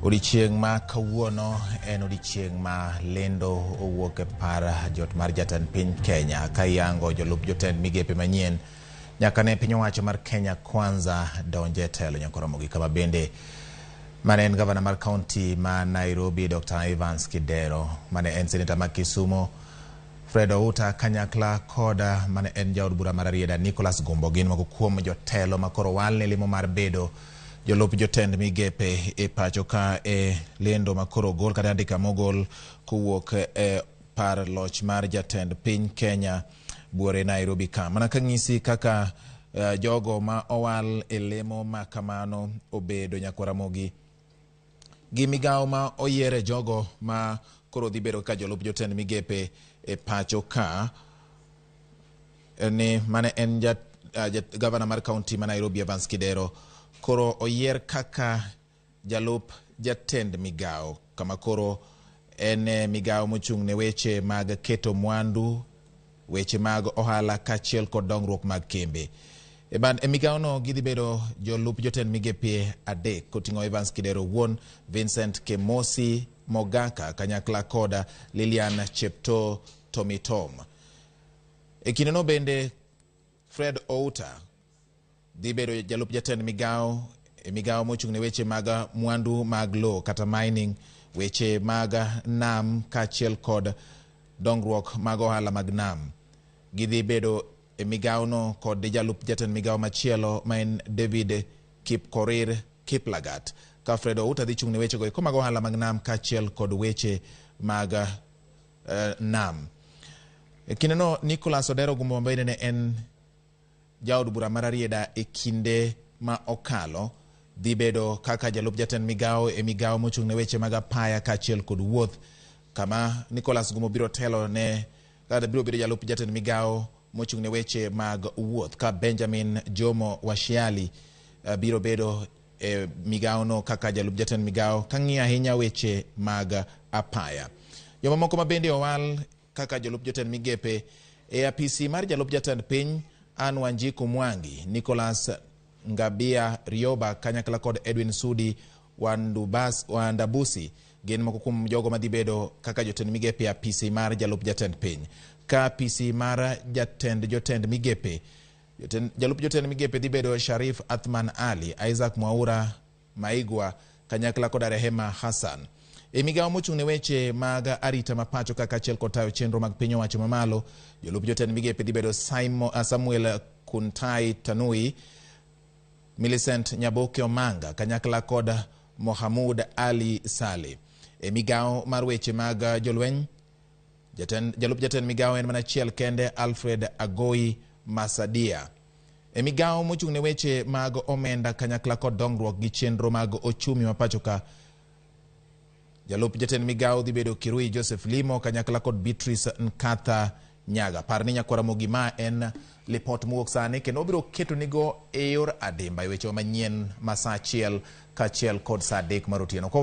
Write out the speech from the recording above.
Odiechieng' ma kawuono en odiechieng' ma lendo owuok e par jot mar jatend piny Kenya ka iyango jolup jotend migepe manyien nyaka ne piny owacho mar Kenya Kwanza donje e telo nyaka oromo gi kama bende mane en gavana mar kaunti ma Nairobi Dr. Evans Kidero, mane en seneta ma Kisumu Fred Outa kanyakla koda mane en jaod bura mar Rarieda Nicholas Gumbo gin moko kuom jotelo ma koro owal ne lemo mar bedo jolup jotend migepe e pacho ka e lendo ma koro ogol kata andika mogol kowuok e par loch mar jatend piny Kenya buore Nairobi ka. Mana ka ng'isi kaka jogo ma owal e lemo ma kamano obedo nyakwa Ramogi gi migawo ma oyiere jogo ma koro dhi bedo kaka jolup jotend migepe e pacho ka ni mane en gavana mar kaunti ma Nairobi Evans Kidero koro oyier kaka jalup jatend migawo kama koro en e migawo mochung' ne weche mag keto mwandu, weche mag ohala kaachiel kod dongruok mag kembe. E migawono gidhi bedo jolup jotend migepe adek koting'o Evans Kidero owuon, Vincent Kemosi Mogaka kanyakla koda Lilian Cheptoo Tomitom. E kindeno bende Fred Outa dhi bedo jalup jatend migawo e migawo mochung' ne weche mag mwandu mag lowo kata mining, weche mag nam kaachiel kod dongruok mag ohala mag nam. Gidhi bedo e migawono kod jalup jatend migawo machielo ma en David Kipkorir Kiplagat. Ka Fred Outa dhi chung' ne wechego eko mag ohala mag nam kaachiel kod weche mag nam. E kindeno Nicholas Odero Gumbo bende ne en jaod bura mar Rarieda e kinde ma okalo dhi bedo kaka jalup jatend migawo e migawo mochung' ne weche mag apaya kaachiel kod wuoth kama Nicholas Gumbo biro telo ne kata biro bedo jalup jatend migawo mochung' ne weche mag wuoth ka Benjamin Jomo Washiali biro bedo e migawono kaka jalup jatend migawo kang'iyo ahinya weche mag apaya. Jomamoko ma bende owal kaka jolup jotend migepe e apisi mar jalup jatend piny Anne Wanjiku Mwangi, Nicholas Ngabia Rioba kanyakla kod Edwin Sudi Wandabusi gin moko kuom jogo madhi bedo kaka jotend migepe e apisi mar jalup jatend piny. Ka apisi mar jatend jotend migepe, jalup jotend migepe dhi bedo Sharif Athman Ali, Isaac Mwaura Maigwa kanyakla koda Rehema Hassan. E migawo mochung' ne weche mag arita ma pacho ka kaachiel kod tayo chenro mag piny owacho mamalo, jolup jotend migepe dhi bedo Samuel Kuntai Tanui, Millicent Nyaboke Omanga kanyakla kod Mohamud Ali Saleh. E migawo mar weche mag jolweny, jalup jatend migawo en mana achiel kende Alfred Agoi Masadia. E migawo mochung' ne weche mag omenda kanyakla kod dongruok gi chenro mag ochumi ma pacho ka, jalup jatend migawo dhi bedo Kirui Joseph Limo kanyakla kod Beatrice Nkatha Nyaga. Par ni nyakwara Ramogi ma en lipot mowuok sani kendo wabiro ketonigo e yor adimba e weche manyien ma saa 1 kaachiel kod saa 3 mar otieno.